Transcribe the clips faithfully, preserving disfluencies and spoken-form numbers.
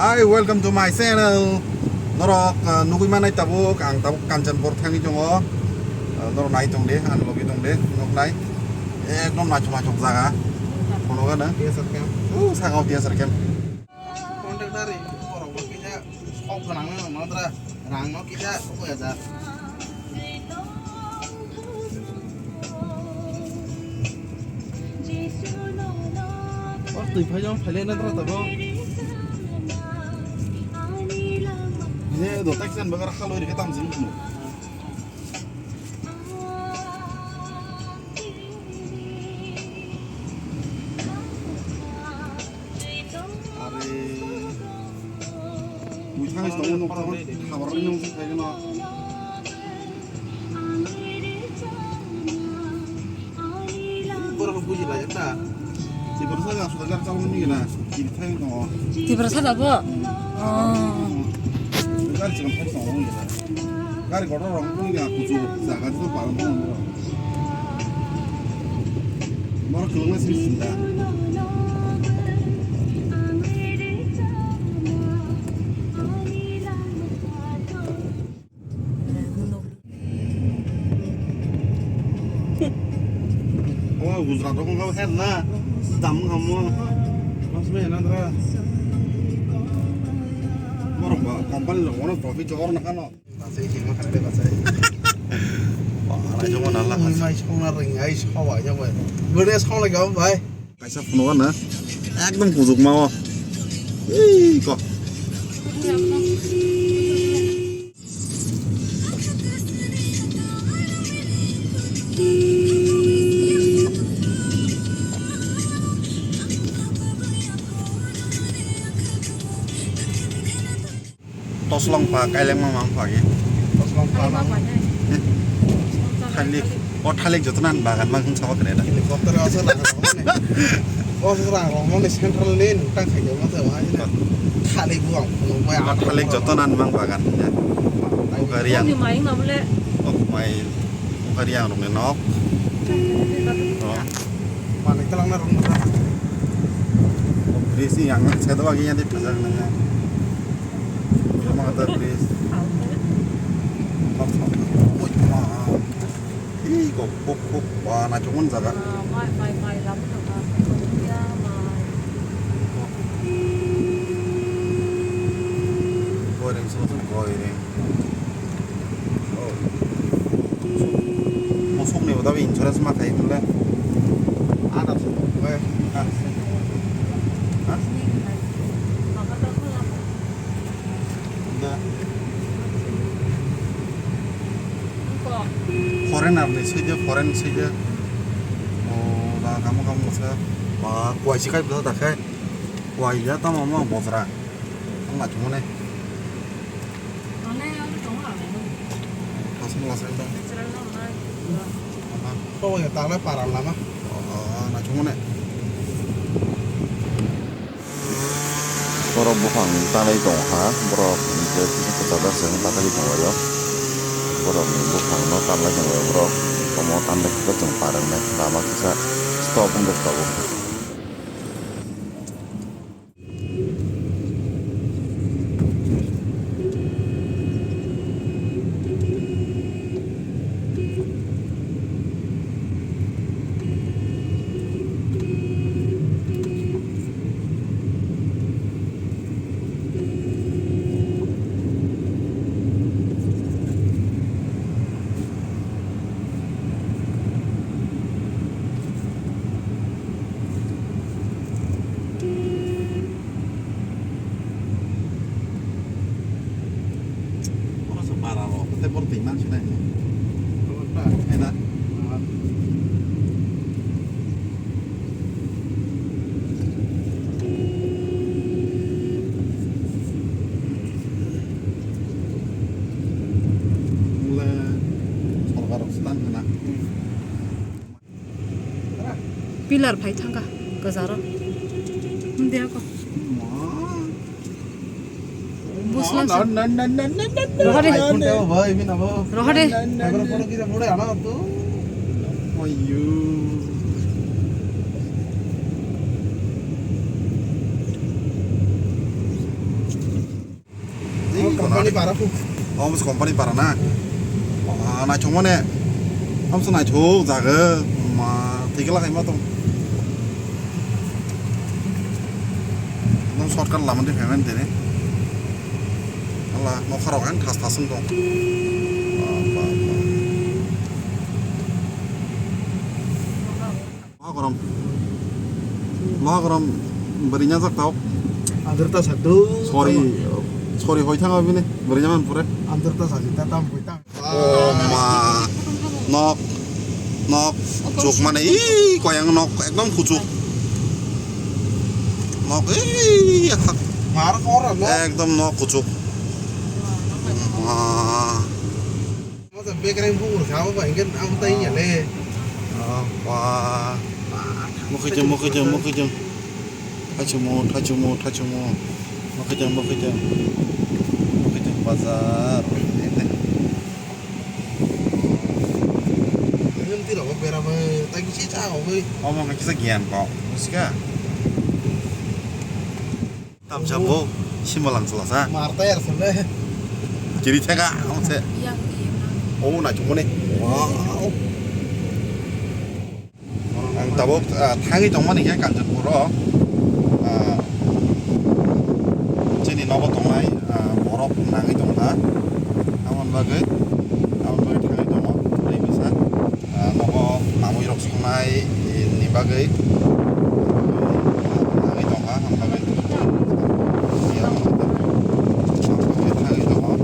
Hi, welcome to my channel. Norok, uh, nugui manai tabuk, ang tabuk Kanchanpur thangwi tongo. Uh, norok nai tong di, ang logi tong di, nok nai. Ekdom naithok naithok jaga. Kono gana? T S R camp. Uh, sakao T S R camp. Contractor ni borok bo kisa sok gwnang no mandra rang no kisa hoya ja. Or twi phai jong phai le na tra tabo. Ne do tak san bagar khalo ri khe tam jing. Are. Muithang is tongo nokha, khabar ni nung khai gana. Borok buji lai ta. Tiprasa ga sudah gar chalo ni gana. Kiri thai tongo. Tiprasa da bo? Oh. Gar chikon thai tongo ni gana. Gari kotor rok wngkha kuchuk jaga rok parang tongo. Borok kwbangma simi sinda. O Gujarat rok wngkha her na. Dam wngkha mo. Mas me na dra. Borok ba company rok ono profit jor na kano. Bachai, hima kharade bachai. Ba, nai jongma nalla. Mai songna ring, ai sawa ya bai. Bune song le gam bai. Kaisa phunukha na. Ekdom kuchuk ma o. Ei ko. Toslong pha, kailengma mang pha ye. Toslong pha mang. Thalik, o thalik joto nan bagan mang hwn sabo kre da. Helicopter o se rang rong mani. O se rang rong mani central lane tang khai ma se wa. Thalik buang, buang, buang. O thalik joto nan mang bagan. Bugari yang. Ni maing abule. Ok, mai. Bugari yang rong nok. Oh. Mani talang na rong nok. Bridge yang saya tu lagi yang di pasar nanya. Jama kata bridge. Ih, kok, kok, kok, wah, na cuman jaga. Ah, mai, mai, mai, lam na ka. Ya, mai. Kok. Koi ring, so, so, koi ring. Oh. Mosok ni bodol insurance ma khai hwnle. Ada se kok, koi. Ah. Ha? Da. Foreigner ni side, foreign side. O da kamo kamo sa. Ma kuai si kai bla da kai. Kuai ya tamo ma bosra. Ang ma chumane. Thas mo sa da. Kau ya tala para lama. O na chumane. Borok buphang tanwi tongkha, borok je kisa kwchajak se wng pathagwi tonglaio. Borokni buphangno tanlai tonglaio borok, omo tanlai khe chwng par wngnai, lama kisa stop wngkhe tabuk. Oro se para rok, tei borok twi man sinai. Oro ta? Hai da. Ah. Wngla sorkar rok se tan hana. Pillar phai thangkha kwcharo. Himdi ako. Bwsla se. Rohade. Rohade. Ni para ku. Omo se company para na. Ah, naithok mane. Omo se naithok jaga. Ma, thikla khai ma tong. Nang shortcut lama de payment de ne. Ala, nokha rok ang thas thas wng tong. Ba, ba, ba. Loha gorom. Loha gorom bwrwi nya jak tao. Ang rwta sak do. Sorry. Sorry hoi thang bini. Bwrwi nya man pore. Ang rwta sak ta tam pui tang. Oh ma. Nok. Nok. Chuk mane i koyang nok ekdom kuchuk. Nok i hak. Mar kor nok. Ekdom nok kuchuk. Ma. Masa bekreng bukur kha ba, hingke amo tai ya le. Ah, wah. Mukhitung, mukhitung, mukhitung. Thachumu, thachumu, thachumu. Mukhitung, mukhitung. Mukhitung bazar. Ini. Ini nanti lo, berapa? Tagi sih cah, oi. Omo kisa gian kok. Musika. Tamsa bo simalang chwlasa. Mar tayar sene. Chiri theka, ang se. Yang, yang. Oh, naithok mani. Wow. Ang tabuk, ah, thangwi tongmani khe Kanchanpur o, ah, chini nogo tongnai, ah, borok nangwi tongkha. Aboni bagwi, aboni bagwi thangwi tongo, tei bwsa. Ah, nogo mamui rok songnai, eh, ni bagwi, ah, nangwi tongkha, ang bagwi, thangwi tongo.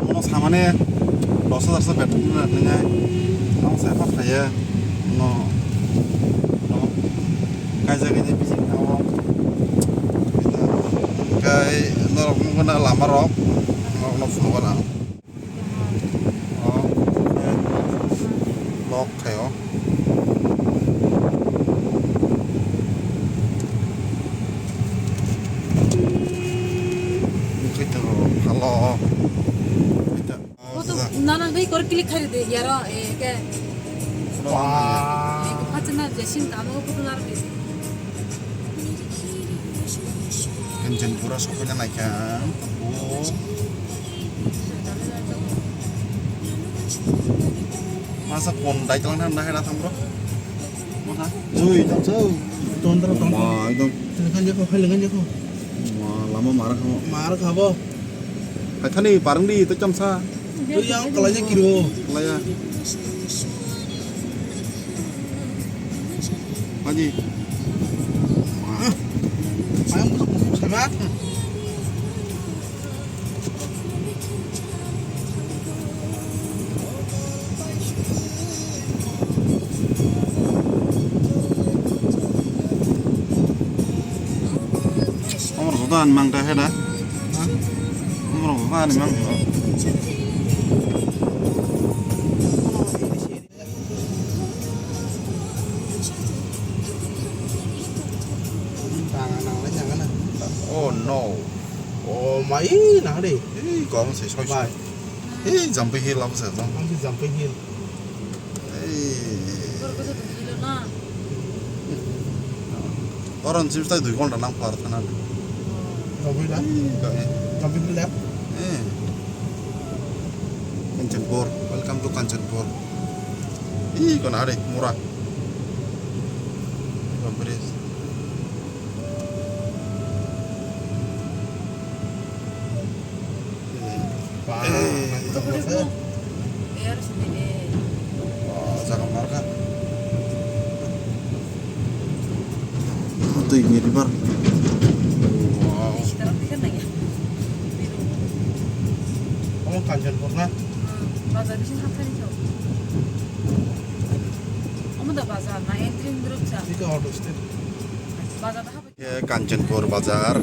Bono samani dos hajar sa beton nwngnai, ang sa pha phaiya, no, no, kaisa kaisa bising thango. Kai norok nukgana lama rok, norok no phunukgana. O, lock khaio. Khaito, hello. Khaito. Photo nana bai kor click khai de yaro, eh, ke. Wah. Phacha na je sin tamo photo na. Kanchanpura sokphaina naikha. O. Masa kon daitlang thang dahe na thang bro. Masa. Joi, tong joi. Tondra, tondra. Ma, ekdom. Lekan jeko, hai lekan jeko. Ma, lama mara khamo. Mara khabo. Hai thani parang di, to chamsa. Tui yang kalanya kiro. Kalaya. Haji. Ayam busuk busuk sama. Omor joto ani mang ta heda. Omor joto ani mang. Oh no. Oh mai na de. Ei, kom se soi soi. Ei, jampi hill abo se jang. Ang se jampi hill. Ei. Oron chips tai dui ghonta nang par thana. Jampi da. Ei, bai. Jampi hill da. Eh. Kanchanpur. Welcome to Kanchanpur. Ih, kona hari mura. Bridge. Ba, eh, nang tong se. Ba, jaga marka. Twi ni river. Wow. Omo Kanchanpur na? Bazar bisingo haphaini chwng. Omo da bazar na entry wngwi rwksa. Iko auto stand. Bazar da haphaini. Ye Kanchanpur bazar.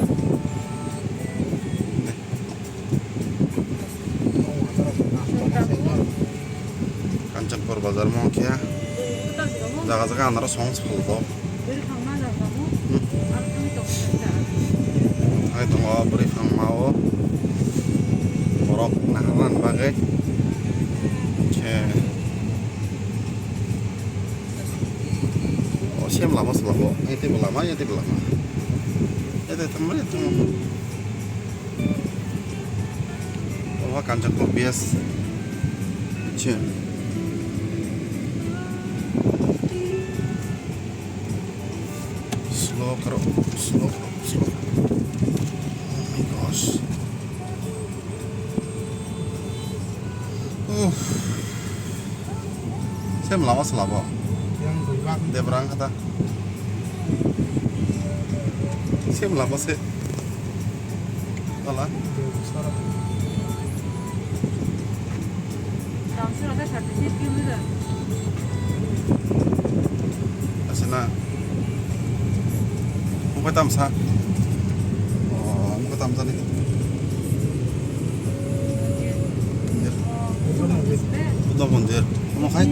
Kanchanpur bazar mo khe jaga jaga anaro song sal do. Hai tongo bwrwi phangma o borok naharnani bagwi khe o same lama se lama o, yang teibo lama, yang teibo lama. Obo Kanchanpur B S. Che. Slow karo, slow, slow. Oh my gosh. Uff. Sem lama se labo. Yang buibak. Debrang kata. Sem lama se. Wala. Yang sara. Downstairs ada thirty six kilometer. Asina. Mukha tamsa. Oh, mukha tamsa ni. Buddha mondir. Omo khai?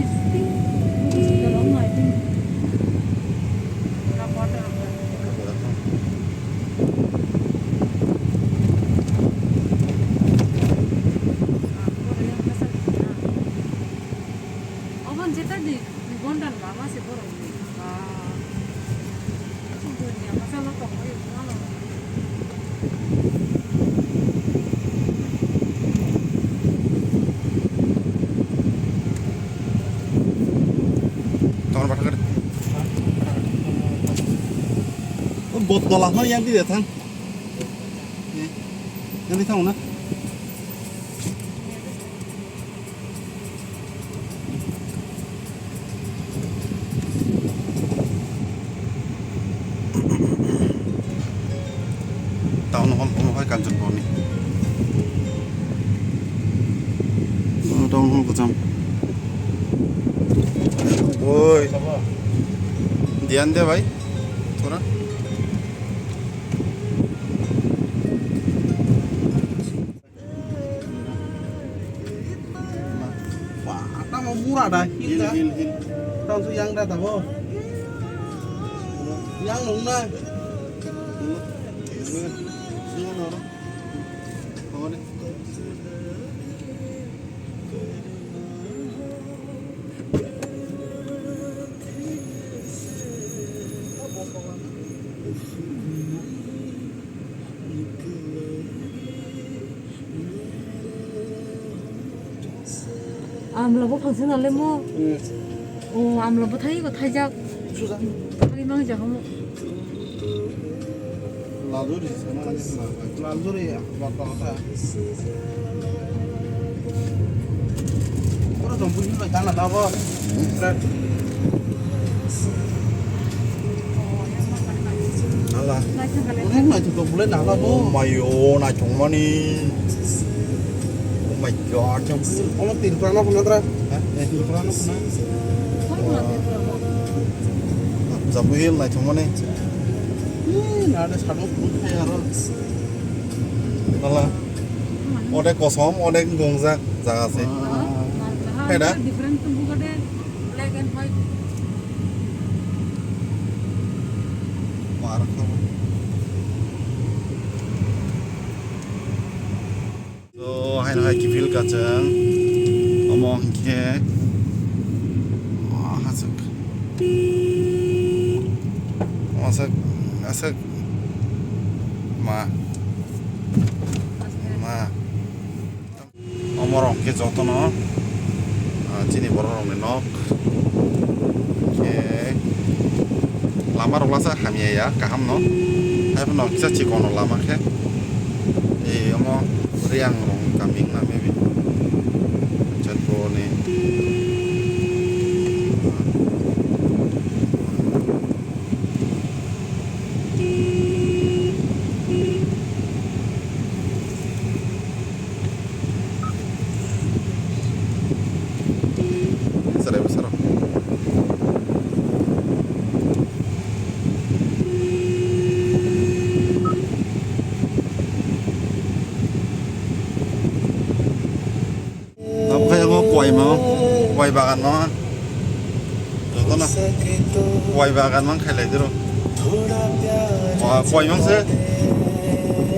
Obon jeta di, di gonda ni mama se borok ni. Ah. Dunia masa lo tong oi, mama. Tong bathakar. O bot dola hon yang di thang. Yang di thang na. Town hall omo hai Kanchanpur ni. Town hall kwcham. Oi. Diyan de bhai. Thora. Ba, tamo mura da, hil da. Hil, hil, hil. Tamo su yang da tamo. Yang nung na. Hil. Hil. Hil. Hil. Amla buphang se nalemo. Hmm. O amla bwthai bo thaijak. Susa. Thai mang jak omo. Laluri se ma. Laluri ya. Bata bata. Oro dong bui bai dana da bo. Ala. Onek naithok tok bole nala bo. Oh my, oh, naithok mani. Oh my God. Omo Tripura no khuna tra? Ha? Eh, Tripura no khuna? Jabu Hill naithok mani. Ih, nade sado phuru thai aro. Ala. Onek kosom, onek gongjak jaga se. Ah. Hai da? Different tu buka de, black and white. Mar khabo. So, haino hai kiphil kachang. Omo hinkhe, ah, hasuk. Aswk, aswk. Ma. Ma. Omo rok khe jotono, ah, chini borok rokni nok. Khe lama rok lasa hamya ya, kaham no. Hai phano kisa chikon no lama khe. Ei omo Riang rok kami wngna maybe. Chatboni. Sarai bwsarok. Abo khe omo kuai ma, kuai bagan ma. Jotono kuai bagan mang khailai diro. Wa, kuai mang se.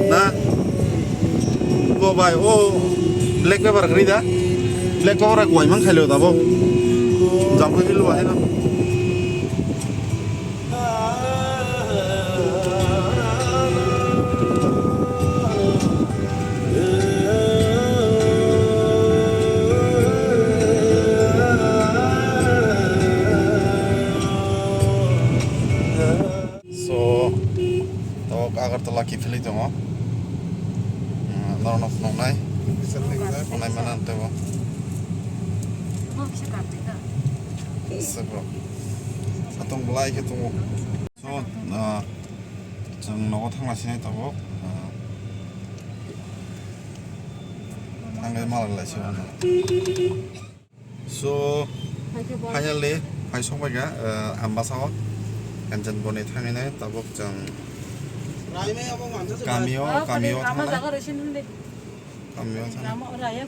Na? Ko bai, o black pepper kri da. Black pepper kuai mang khailai dabo. Jam khe bilu bahai no. Agartala kiphilwi tongo. Ah, norokno phunuknai. Phunuknai mana teibo. Sebro. Satung belai khe tongo. So, ah, chwng nogo thangna sinai tabuk. Ah, thangwi malai lai se. So, finally, phai sokbaikha, ah, Ambasa o. Kanchanpur ni thangwi nai tabuk chwng kamio, kamio thangnai. Kamio thangnai.